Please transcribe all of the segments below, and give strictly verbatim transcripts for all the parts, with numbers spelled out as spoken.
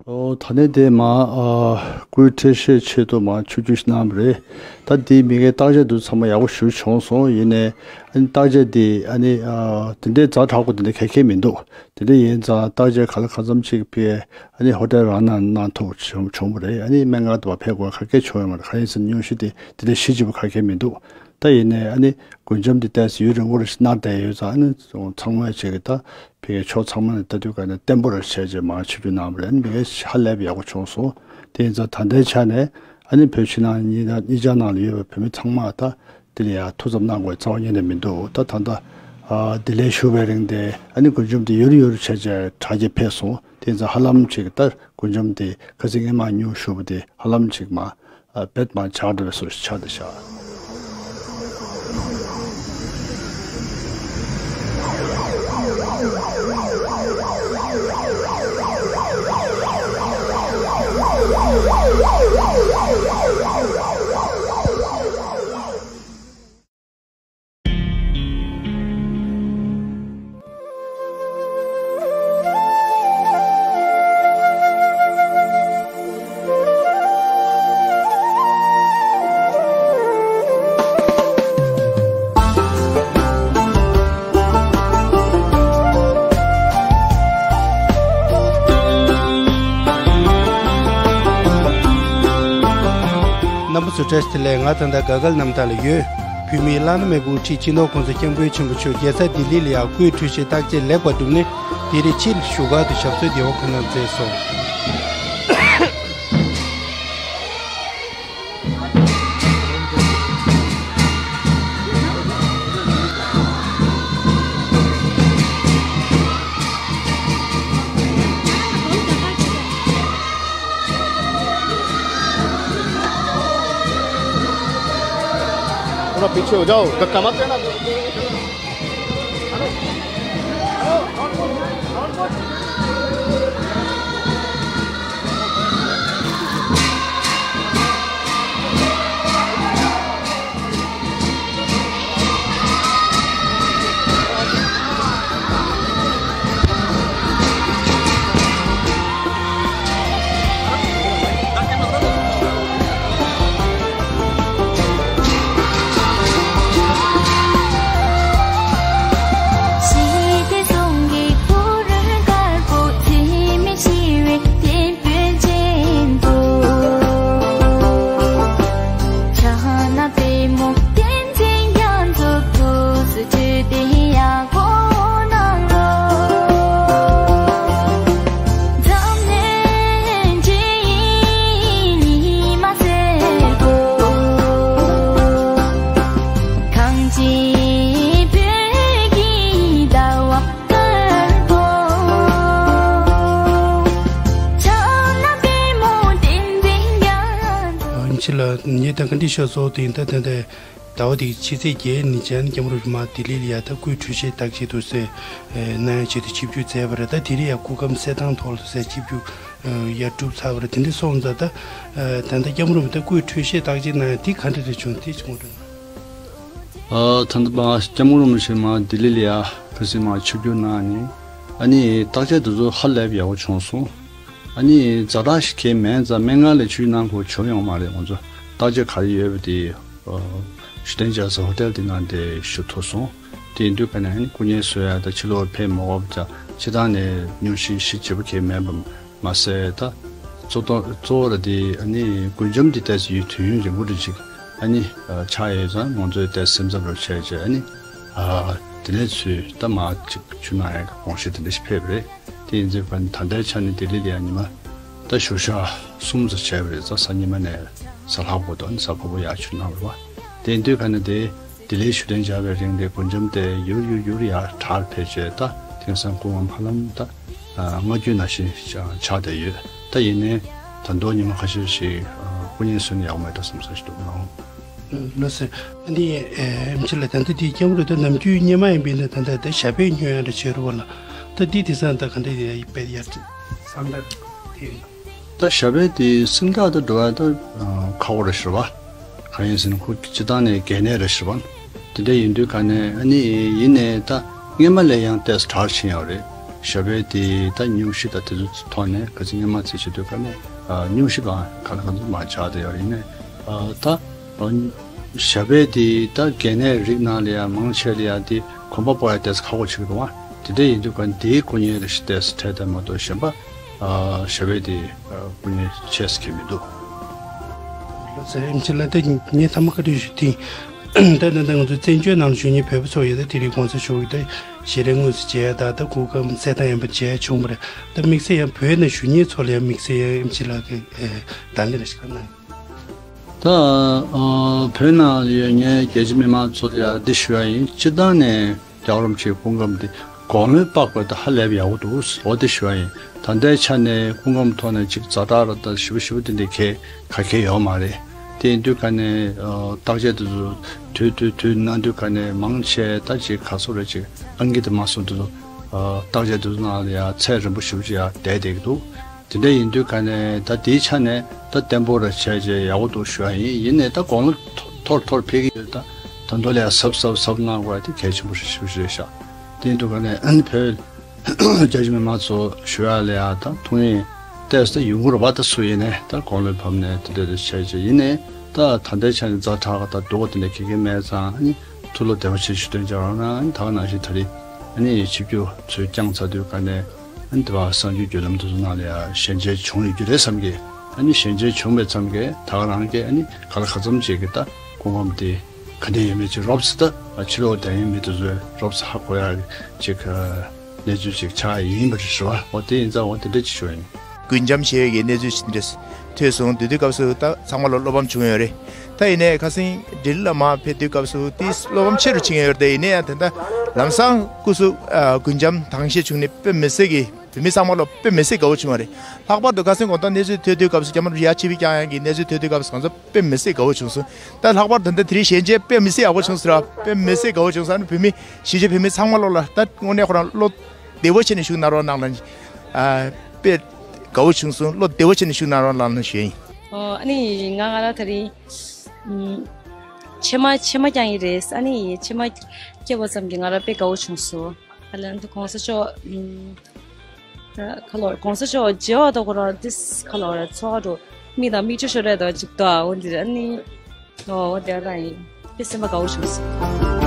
ཨོ། ད་ནས་དེ་མ་ཨ་སྐུའི་འཕྲོད་བཞེས་ཆེད་དུ་མ་ཆིབས་བསྒྱུར་ཞིག་གནང་བ་རེད། ད་དེའི་མི་ངའི་བརྟག་དཔྱད་དུ་ཚང་མ་ཡག་པོ་ཞིག་བྱུང་སོང་། ཡིན་ནའི་ཨ་ནི་བརྟག་དཔྱད་དེ་ཨ་ནི་ཨ་དེ་འདྲའི་ཛ་དྲག་པོ་དེ་འདྲ་ག་གེ་མི་འདུག་དེ་འདྲ་ཡིན་ཙང་བརྟག་དཔྱད་ག་ལ་གང་འཚམ་ཅིག་ཕི་ཨ་ནི་ཧོ་ཊེལ་རང་ནང་གནང་ཐུབ་བྱུང་བྱུང་བ་རེད། ཨ་ནི་སྨན་ཁང་དུ་མ་ཕེབས་དགོས་ག་གེ་བྱུང་ཡོད་མ་རེད། གང་ཡིན་ཟེར་ན་སྙུང་གཞི་དེ་དེ་འདྲ་ཞེ་ལྗིད་པོ་ག་གེ་མི་འདུག་ད་ཡིན་ནའི་ཨ་ནི་མགུལ་ཆམ་འདི་ཏོག་ཙམ་ཡུན་རིང་པོ་རེ་ཞིག་གནང་བསྡད་ཡོད་ཙང་། ཨ་ནི་ཚང་མས་བྱས་ཀྱི་ད་ཕ་གིའི་ཕྱོགས་ཚང་མ་ནས་ལྟ་དུས་ག་ནས་བརྟན་པོ་རེ་བྱས་རྗེས་མར་ཆིབས་བསྒྱུར་གནང་བ་རེད། ཨ་ནི་མི་ངའི་ཧ་ལས་པ་ཡག་པོ་བྱུང་སོང་། དེ་ཡིན་ཙང་ད་ལྟའི་ཆ་ནས་ཨ་ནི་བོད་ཕྱི་ནང་གཉིས་ཀ་གཉིས་ཆ་ནང་ལ་ཡོད་པའི་བོད་མི་ཚང་མ་ད་དེ་ལ་ཡང་ཐུགས་འཚབ་གནང་དགོས་རྩ་བ་ཉིད་ནས་མི་འདུག་ད་ད་ལྟ་ཨ་བདེ་ལེགས་ཞུ་བའི་རིང་དེ་ཨ་ནི་མགུལ་ཆམ་དེ་ཡུར་ཡུར་བྱས་རྗེས་དྲག་སྐྱེད་ཕེབས་སོང་། དེ་ཡིན་ཙང་ཧ་ལམ་ཅིག་ད་མགུལ་ཆམ་དེ་ཁ་སང་སྔོན་མ་སྙུང་ཞུ་བ་དེ་ཧ་ལམ་ཅིག་མ་ཨ་བེད་མ་ཆགས་འགྲོ་བའི་བཟོ་ཞིག་ཆགས་བསྡད་ཤག་རྣམ་པ་ཚོ་བཀྲ་ཤིས་བདེ་ལེགས། ང་ད་ལྟ་ག་གལ་གནམ་ཐང་ལ་ཡོད། བོད་མིའི་བླ་ན་མེད་པའི་དབུ་ཁྲིད་སྤྱི་ནོར་༸གོང་ས་༸སྐྱབས་མགོན་ཆེན་པོ་མཆོག་རྒྱལ་ས་ལྡི་ལི་ལ་ཡང་སྐུའི་འཕྲོད་བཞེས་བརྟག་དཔྱད་ལེགས་པར་གྲུབ་ནས། དེ་རིང་ཕྱིར་བཞུགས་སྒར་དུ་ཞབས་སོར་བདེ་བར་འཁོད་གནང་མཛད་སོང་། थोड़ा पीछे हो जाओ, धक्का मत देना। ཕྱི་ལ་ཉེ་དང་ག་འདྲི་ཤོག་སོགས་དེ་ད་ད་ད་ཟླ་བ་འདིའི་ཕྱི་ཚེས་བརྒྱད་ཉིན་ཅན་སྐྱབས་མགོན་རིན་པོ་ཆེ་མ་ལྡི་ལི་ལ་ཡ་ད་སྐུའི་འཕྲོད་བཞེས་བརྟག་དཔྱད་དུ་སེ་གནང་ཡ་ཆེད་དུ་ཆིབས་བསྒྱུར་མཛད་པ་རེད། ད་དེ་རིང་ཡང་སྐུ་ཁམས་གསལ་ཐང་ཐོག་ལ་སེ་ཆིབས་བསྒྱུར་ཡར་གྲུབ་ཚར་བ་རེད། དེ་འདྲ་སོང་ཙང་ད་ད་ལྟ་སྐྱབས་མགོན་རིན་པོ་ཆེ་ད་སྐུའི་འཕྲོད་བཞེས་བརྟག་དཔྱད་གནང་ཡ་དེ་ག་འདྲ་རེ་བྱུང་དེ་ཆུང་རེད། ཨ་ད་ལྟ་མ་སྐྱབས་མགོན་རིན་པོ་ཆེ་མ་ལྡི་ལི་ལ་ཡ་ཁ་སང་མ་ཆིབས་བསྒྱུར་གནང་ནས་ཨ་ནི་བརྟག་དཔྱད་དེ་ཚོ་ཧ་ལས་པ་ཡག་པོ་བྱུང་སོང་། ཨ་ནི་ཛ་དྲག་ཞིག་གང་མེད་ཙང་སྨན་ཁང་ལ་ཆིབས་བསྒྱུར་གནང་དགོས་བྱུང་ཡོད་མ་རེད། ང་ཚོ་བརྟག་དཔྱད་ག་རེ་ཡོད་པ་དེ་ཨ་ཞུ་གཏན་འཇགས་སུ་ཧོ་ཊེལ་དེ་ནང་དེ་ཞུ་ཐུབ་སོང་། དེ་ཡིན་དུས་ག་ནས་ཨ་ནི་སྐུ་ངལ་གསོ་ཡ་དང་ཕྱི་ལོགས་ཕེབས་མ་དགོས་པ་དང་སྤྱིར་བཏང་ནས་སྙུང་གཞི་ཞེ་ལྗིད་པོ་གང་མེད་པ་མ་ཟད། ད་གཙོ་གཙོ་བོ་ལ་དེ་ཨ་ནི་མགུལ་ཆམ་དེ་ཏོག་ཙམ་ཡུན་དུས་ཡུན་རིང་པོ་རེ་ཅིག་ཨ་ནི་ཆགས་ཡོད་ཙང་ང་ཚོས་དེ་སེམས་འཚབ་རུ་བྱས་རྗེས་ཨ་ནི་དེ་ནས་ཚུར་ད་མར་ཅིག་ཆིབས་གནང་ཡ་གི་དགོངས་བཞེས་དེ་འདྲ་ཞིག་ཕེབས་པ་རེད། དེ་ཡིན་ཙང་ད་ལྟའི་ཆ་ནས་ལྡི་ལི་ལ་ཡ་ཉི་མ་ད་བཞུགས་ཞག་གསུམ་ཙམ་བྱས་པ་རེད། གཟའ་ཉི་མ་ནས་གཟའ་ལྷག་པ་དང་གཟའ་ཕུར་བུ་ཡར་ཆིབས་གནང་བ་རེད་པ། དེ་ཡིན་དུས་ག་ནས་དེ་ལྡི་ལིར་བཞུགས་གདན་འཇགས་པའི་རིང་དེ་མགུལ་ཆམ་དེ་ཡུར་ཡུར་ཡུར་ཡར་དྲག་ཕེབས་བྱས། ད་དེང་སང་སྐུ་ངལ་ཧ་ལམ་ད་ཨ་སྔ་འགྱུར་ནང་བཞིན་ཆགས་བསྡད་ཡོད། ད་ཡིན་ནའི་ད་དུང་ཉི་མ་ཁ་ཤས་ཤིག་ཨ་སྐུ་ངལ་གསོ་ན་ཡག་མེད་འགྲོ་བསམ་ས་ཞིག་འདུག་ལགས། ལགས་སོ། འདི་ཨེམ་ཆི་ལ་ད་ལྟ་དེ་སྐྱབས་མགོན་རིན་པོ་ཆེ་ནམ་རྒྱུན་སྔོན་མ་ཡིན་པས་ན་ད་ལྟ་དེ་ཞབས་པད་ཉོ་ཡ་འདྲ་བྱེད་རུ་བ་ལ། ད་འདི་དེང་སང་ད་ག་འདྲ་ཡ་ཡིན་པས་ཡར་སེམས་ཐག་དེ། ད་ཞབས་པད་དེ་སེམས་ཐག་ད་འགྲོ་ཡ་ད་ཁག་པོ་རེད་ཤག་པ། གང་ཡིན་ཟེར་ན་ཁོ་སྤྱིར་བཏང་ནས་གལ་གནད་རེད་ཤག་པ། དེ་འདྲ་ཡིན་དུས་ག་ནས་ཨ་ནི་ཡིན་ནའི་ད་སྔོན་མ་ལས་ཡང་ཏོག་ཙམ་དྲག་ཕྱིན་ཡོད་རེད། ཞབས་པད་དེ་ད་སྙུང་གཞི་དང་དེ་ཚོ་ཐོག་ནས་ག་ཚོད་སྔོན་མ་ཚེ་ཆེ་དུས་ག་ནས་སྙུང་གཞི་གང་ག་ལ་གང་ཚོད་མ་ཆགས་དེ་ཡོད་རེད། ཡིན་ནའི་ད་ཞབས་པད་དེ་ད་གལ་ནས་རིགས་ནང་ལ་ཡང་མང་ཆེ་ལ་ཡང་དེ་གོམ་པ་སྤོ་ཡ་ཏོག་ཙམ་ཁག་པོ་ཆགས་ཀྱི་འདུག་བ། དེ་འདྲ་ཡིན་དུས་ག་དེའི་སྐུ་ངལ་རེ་ཞིག་ཏོག་ཙམ་འཕྲད་དེ་མ་གཏོགས་གཞན་པ་ཞབས་པད་དེ་སྐུ་ངལ་ཆེ་ཙམ་གྱི་མི་འདུག་ལོ་ཙཱ་ཨེམ་ཆི་ལགས། ད་ངས་ཐ་མ་བཀའ་འདྲི་ཞུ་དེ། ད་ད་ད་ང་ཚོ་བཙན་བྱོལ་ནང་བཞུགས་མཁན་བོད་པ་ཚོ་ཡོད། ད་དེ་རིང་གོང་ས་མཆོག་གིས་ད་ཞལ་རས་དངོས་སུ་མཇལ་ཡ་ད་ད་སྐུ་ཁམས་གསལ་དང་ཡན་པ་མཇལ་བྱུང་བ་རེད། ད་དམིགས་བསལ་ཡང་བོད་ནང་བཞུགས་མཁན་ཚོ་ལ་ཡང་དམིགས་བསལ་ཡང་ཨེམ་ཆི་ལགས་ཀྱིས་ཨེ་བརྡ་ལན་རེ་ཞིག་གནང་། ད་ཨ་བོད་ནང་ཡོད་མཁན་རྒྱལ་སྤྱི་མི་མང་ཚོ་ལ་ཡང་འདི་ཞུ་ཡ་ཡིན། སྤྱིར་བཏང་ནས་རྒྱལ་བ་རིན་པོ་ཆེའི་སྐུ་ཁམས་འདི་དགུང་ལོ་དཔག་པ་ད་ཧ་ལས་པ་ཡག་པོ་འདུག་འོ་དེ་ཞུ་ཡ་ཡིན། ད་ལྟའི་ཆ་ནས་སྐུ་ཁམས་ཐོག་ནས་ཅིག་ཛ་དྲག་ར་ད་ཞེ་པོ་ཞེ་པོ་དེ་འདྲའི་གལ་ག་གེ་ཡོད་མ་རེད། དེ་ཡིན་དུས་ག་ནས་ཨ་བརྟག་དཔྱད་དེ་ཚོ་དུས་དུས་དུས་གནང་དུས་ག་ནས་མང་ཆེ་ད་ཅིག་ག་ཚོད་རེ་ཅིག་ཨང་ཀི་དེ་མ་སོང་དེ་ཚོ་ཨ་བརྟག་དཔྱད་དེ་ཚོ་ནང་ལ་ཡ་ཚད་རིང་པོ་ཞེ་པོ་ཅིག་ཡ་བསྡད་བསྡད་ཀྱི་འདུག་དེ་འདྲ་ཡིན་དུས་ག་ནས་ད་དེའི་ཆ་ནས་ད་བརྟན་པོ་ར་བྱས་རྗེས་ཡག་པོ་འདུག་ཞུ་ཡ་ཡིན། ཡིན་ནའི་ད་དགུང་ལོ་མཐོ་མཐོ་རུ་མཐོ་རུ་ཕེབས་ཀྱི་ཡོད། ད་ད་མདོ་ལ་ཡ་གཟབ་གཟབ་གཟབ་གནང་དགོས་ཡ་དེ་གལ་ཆེན་པོ་ཞིག་ཞེ་པོ་ཅིག་རེད་ཤག་དེ་ཡིན་དུས་ག་ནས་ཨ་ནི་བོད་རྒྱ་ཆེ་མི་མང་ཚོ་ཞུ་ཡ་ལ་ཡ་ད་ཐུགས་ཡིན་ཏོག་ཙམ་ད་ཡོང་གི་རེད་པ། ད་སུ་ཡིན་ནའི་ད་དགུང་ལོ་བབས་ནས་དེ་འདྲ་དེ་བྱས་རྗེས་ཡིན་ནའི་ད་ད་ལྟའི་ཆ་ནས་ཛ་དྲག་ག་ད་སྡུག་པ་དེ་འདྲ་ག་གེ་མེད་ཙང་ཨ་ནི་ཐུགས་བློ་བདེ་བ་བྱེད་ཞུ་དོན་བྱ་རོགས་གནང་། ཨ་ནི་ད་ག་ནང་བཞིན་ད་རེས་ཨ་ནི་ཆིབས་བསྒྱུར་ཚུར་བསྐྱངས་ཚར་དུས་ག་ནས་ཨ་ནི་དེ་བ་གསར་འགྱུར་བརྒྱུད་ལམ་དེ་ཚོ་ནང་ལ་ཡང་ཞལ་མཇལ་བྱུང་ཡོད་རྒྱུ་རེད་བསམ་གི། ཨ་ནི་ཞལ་མཇལ་བྱུང་བའི་མཚམས་ཀྱི་ད་ག་རང་གི་ཨ་ནི་ག་ལ་ག་ཙམ་ཅིག་གི་ད་སྐུ་ཁམས་དེ་ག་འདྲ་ཡོད་མེད་ཅིག་རོབ་ཙམ་ད་ཕྱི་ལོགས་དད་ཡོད་མེད་དེ་ཚོས་རོབ་ཙམ་ཧ་གོ་ཡ་ཅིག་གནས་ཚུལ་ཅིག་ཆགས་ཡིན་པ་རེད་ཞུ་བ། འོ་དེ་ཡིན་ཙང་འོ་དེ་འདྲ་ཅིག་ཞུ་བ་ཡིན། རྒུན་འབྱམས་ཞེས་པའི་གནས་ཚུལ་ཞིག་འདྲ་ཐོས་སོང་། དེ་དུས་སྐབས་སུ་ད་ཚང་མ་ལ་བློ་ཕམ་བྱུང་ཡོད་རེད། ད་ཡིན་ནའི་ཁ་སང་ལྡི་ལི་ལ་མར་ཕེབས་དུས་སྐབས་སུ་དེ་བློ་ཕམ་ཆེ་རུ་ཕྱིན་ཡོད་རེད། དེ་ཡིན་ནའི་ཡང་དེ་འདྲ་ལམ་སང་སྐུ་གཟུགས་ཨ་རྒུན་འབྱམས་དྭངས་ཤེད་བྱུང་ནས་དཔེ་མི་སྲིད་ཀྱི་བོད་མི་ཚང་མ་ལ་དཔེ་མི་སྲིད་དགའ་བོ་བྱུང་བ་རེད། ལྷག་པར་དུ་ཁ་སང་དགོང་དག་གནས་ཚུལ་ཐོས་དུས་སྐབས་སུ་རྒྱ་དམར་ཡ་ཆིབས་བསྒྱུར་བསྐྱངས་ཡག་གི་གནས་ཚུལ་ཐོས་དུས་སྐབས་སུ་ང་ཚོ་དཔེ་མི་སྲིད་དགའ་བོ་བྱུང་སོང་། ད་ལྷག་པར་དུ་ད་དེ་རིང་ཞལ་མཇལ་དཔེ་མི་སྲིད་ཡག་པོ་བྱུང་སོང་ར། དཔེ་མི་སྲིད་དགའ་བོ་བྱུང་སོང་། ཨ་ནི་བོད་མི་གཞིས་བྱེས་བོད་མི་ཚང་མ་ལོག་ལ་ད་དངོས་གནས་ཁོ་རང་བློ་བདེ་བོ་བྱས་ནས་བཞུགས་གནང་རོགས་གནང་ལ། ཨ་དཔེ་དགའ་བོ་བྱུང་སོང་། བློ་བདེ་བོ་བྱས་ནས་བཞུགས་གནང་རོགས་གནང་ལ་ཞུ་ཡ་ཡིན། ཨོ་ཨ་ནི་ང་ང་རང་ད་རིང་ཨམ་ཕྱེ་མ་ཕྱེ་མ་བསྐྱངས་ཡིན་རེད། ཨ་ནི་ཕྱེ་མ་སྐྱེས་པ་ཙམ་གྱིས་ང་རང་དཔེ་དགའ་བོ་བྱུང་སོང་། ཨ་ལན་དུ་གོང་ས་མཆོག་ཨམ་ད་ཁ་ལོ་གོང་ས་མཆོག་མཇལ་བ་དང་ཁོ་རང་ཏིས་ཁ་ལོ་ར་ཚོགས་འགྲོ་མིག་དང་མིག་ཆུ་ཤོར་རེད་དོ་ཅིག་ཏོ། འོ་འདི་ར་ནི་ཨོ་འོ་དེ་ར་ཡིན། དཔེ་སེམས་པ་དགའ་བོ་བྱུང་སོང་།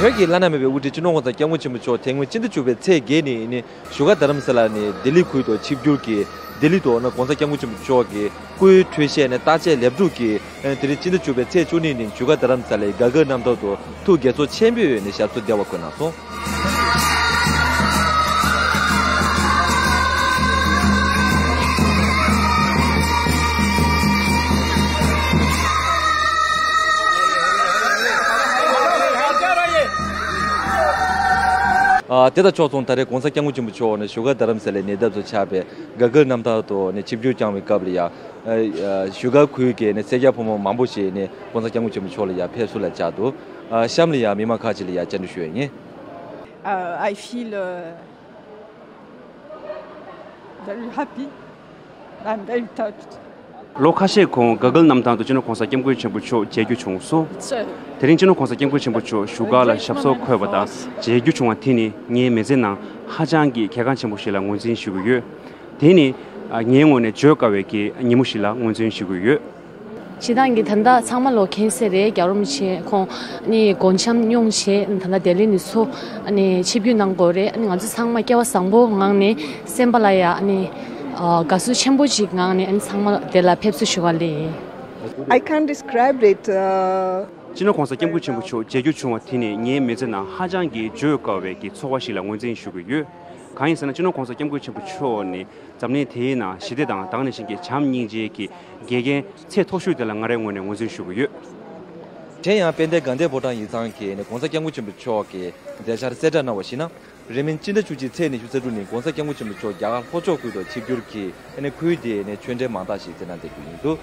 བོད་ཀྱི་བླ་ན་མེད་པའི་དབུ་ཁྲིད་སྤྱི་ནོར་༸གོང་ས་༸སྐྱབས་མགོན་ཆེན་པོ་མཆོག་དེ་སྔོན་སྤྱི་ཟླ་བཅུ་པའི་ཚེས་བརྒྱད་ནས་ནི་བཞུགས་སྒར་རྡ་རམ་ས་ལ་ནས་ལྡི་ལི་ཁུལ་དུ་ཆིབས་བསྒྱུར་གྱིས་ལྡི་ལི་དུ་ནི་༸གོང་ས་༸སྐྱབས་མགོན་ཆེན་པོ་མཆོག་གི་སྐུའི་འཕྲོད་བཞེས་ནས་བརྟག་དཔྱད་ལེགས་གྲུབ་ཀྱིས། དེ་རིང་སྤྱི་ཟླ་བཅུ་པའི་ཚེས་བཅུ་གཉིས་ཉིན་བཞུགས་སྒར་རྡ་རམ་ས་ལའི་ག་ག་རྣམ་ཐར་དུ་ཐུགས་དགྱེས་ཚོར་ཆེན་པོའི་ངང་ནས་ཞབས་སོར་བདེ་བར་འཁོད་གནང་སོང་། ཨ་དེ་དང་ཕྱོགས་མཚུངས་ད་རེས་༸གོང་ས་༸སྐྱབས་མགོན་ཆེན་པོ་མཆོག་ནས་བཞུགས་སྒར་རྡ་རམ་ས་ལའི་ཉེ་འདབས་སུ་ཆགས་པའི་ག་ག་རྣམ་ཐར་དུ་ནས་ཆིབས་བསྒྱུར་བསྐྱངས་པའི་སྐབས་ལ་ཡང་། ཨ་བཞུགས་སྒར་ཁུལ་གྱི་ནས་སེར་སྐྱ་ཕོ་མོ་མང་པོ་ཞིག་ནས་༸གོང་ས་༸སྐྱབས་མགོན་ཆེན་པོ་མཆོག་ལ་ཡང་ཕེབས་བསུ་ལ་བཅར་འདུག་ཨ་གཤམ་ལ་ཡང་མི་མང་ཁག་ཅིག་ལ་ཡང་བཅར་འདྲི་ཞུ་ཡ་ཡིན། Uh, I feel uh, very happy. I'm very touched. ལོ་ཁ་ཤས་གོང་ག་ག་རྣམ་ཐར་དུ་སྤྱི་ནོར་༸གོང་ས་༸སྐྱབས་མགོན་ཆེན་པོ་མཆོག་མཇལ་རྒྱུ་བྱུང་སོང་། དེ་རིང་སྤྱི་ནོར་༸གོང་ས་༸སྐྱབས་མགོན་ཆེན་པོ་མཆོག་བཞུགས་སྒར་ལ་ཞབས་སོར་འཁོད་པ་དང་མཇལ་རྒྱུ་བྱུང་བ་དེ་ནི་ངའི་མི་ཚེ་ནང་ཧ་ཅང་གི་གལ་འགངས་ཆེན་པོ་ཞིག་ལ་ངོས་འཛིན་ཞུ་གི་ཡོད། དེ་ནི་ངའི་ངོས་ནས་བརྗོད་དཀའ་བའི་གི་ཉིན་མོ་ཞིག་ལ་ངོས་འཛིན་ཞུ་གི་ཡོད། སྤྱིར་བཏང་གི་ད་ལྟ་ཚང་མ་ལོ་མཁྱེན་གསལ་རེད། རྒྱལ་བ་རིན་པོ་ཆེ་ཁོང་ནི་དགོངས་འཆམ་མྱོང་བྱས་ད་ལྟ་ལྡི་ལི་ནས་ཚུར་ནི་ཆིབས་བསྒྱུར་གནང་དགོས་རེད། ང་ཚོ་ཚང་མ་སྐལ་བ་བཟང་པོ་ངང་ནས་སེམས་པ་ལ་ཡ་ནི་དགའ་བསུ་ཆེན་པོ་ཅིག་ངང་ནས་ཚང་མ་དེ་ལ་ཕེབས་བསུ་ཞུ་བ་ལེ་ཡིན། I can't describe it. Uh, སྤྱི་ནོར་༸གོང་ས་༸སྐྱབས་མགོན་ཆེན་པོ་མཆོག་མཇལ་རྒྱུ་བྱུང་བ་དེ་ནི་ངའི་མི་ཚེ་ནང་ཧ་ཅང་གི་བརྗོད་དཀའ་བའི་གི་ཚོར་བ་ཞིག་ལ་ངོས་འཛིན་ཞུ་གི་ཡོད། གང་ཡིན་ཟེར་ན་སྤྱི་ནོར་༸གོང་ས་༸སྐྱབས་མགོན་ཆེན་པོ་མཆོག་ནི་འཛམ་གླིང་དེའི་ནང་ཞི་བདེ་དང་དེ་ནང་བཞིན་གྱི་བྱམས་སྙིང་རྗེ་གི་དགེ་རྒན་ཚད་མཐོ་ཤོས་དེ་ལ་ང་རའི་ངོས་ནས་ངོས་འཛིན་ཞུ་གི་ཡོད། དེ་ཡང་དཔལ་ལྡན་དགའ་ལྡན་ཕོ་བྲང་ཡིག་ཚང་གིས་ནི་༸གོང་ས་༸སྐྱབས་མགོན་ཆེན་པོ་མཆོག་གི་མཛད་འཆར་གསལ་བསྒྲགས་གནང་བ་ཞིག་ན། རེས་མིན་སྤྱི་ཟླ་བཅུ་གཅིག་ཚེས་ཉི་ཤུ་རྩ་དྲུག་ཉིན་༧གོང་ས་༧སྐྱབས་མགོན་ཆེན་པོ་མཆོག་རྒྱ་གར་ལྷོ་ཕྱོགས་ཁུལ་དུ་ཆིབས་བསྒྱུར་གྱིས་ཨ་ནི་ཁུལ་དེའི་ཨ་ནི་ཆོས་འབྲེལ་མང་དག་ཞིག་བསྩལ་གནང་མཛད་རྒྱུ་ཡིན་འདུག་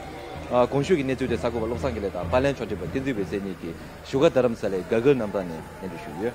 ཨ། གོང་ཞུས་ཀྱི་གནས་ཚུལ་དེ་གསར་འགོད་པ་བློ་བཟང་དགེ་ལེགས་དང་པར་ལེན་ཕྱོགས་སྒྲིག་པ་བསྟན་འཛིན་འོད་ཟེར་གཉིས་ཀྱིས་བཞུགས་སྒར་རྡ་རམ་ས་ལའི་ག་གིར་གནམ་ཐང་ནས་སྙན་སྒྲོན་ཞུས་ཡོད།